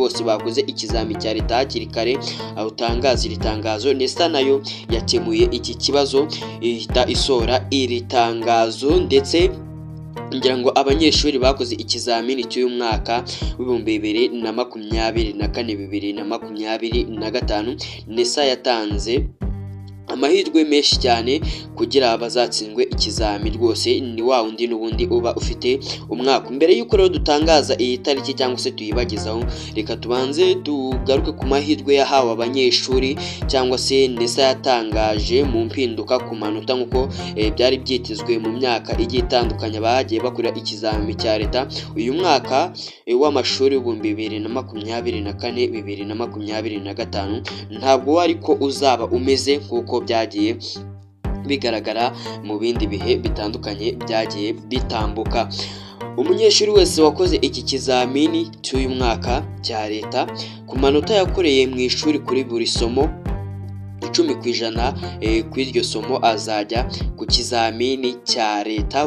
bose bakoze ikizami cya leta hakiri kare aho utangaza iri tangazo. NESA nayo yakemuye iki kibazo, ihita isohora iri tangazo. Ndetse ngira ngo abanyeshuri bakoze ikizamini cy'uyu mwaka w'2024, 2025, NESA yatanze amahirwe menshi cyane kugira bazatsindwe ikizami. Rwose ni wa wundi n'ubundi uba ufite umwaka. Mbere y'uko rero dutangaza iyi tariki cyangwa se tuyibagezaho, reka tubanze tugaruke ku mahirwe yahawe abanyeshuri cyangwa se NESA yatangaje mu mpinduka ku manota, nk'uko byari byitezwe mu myaka igiye itandukanye bagiye bakora ikizami cya leta. Uyu mwaka w'amashuri 2024, 2025 ntabwo wari ko uzaba umeze nk'uko byagiye bigaragara mu bindi bihe bitandukanye byagiye bitambuka. Umunyeshuri wese wakoze iki kizamini cy'uyu mwaka cya leta, ku manota yakoreye mu ishuri kuri buri somo, 10% ku iryo somo azajya ku kizamini cya leta.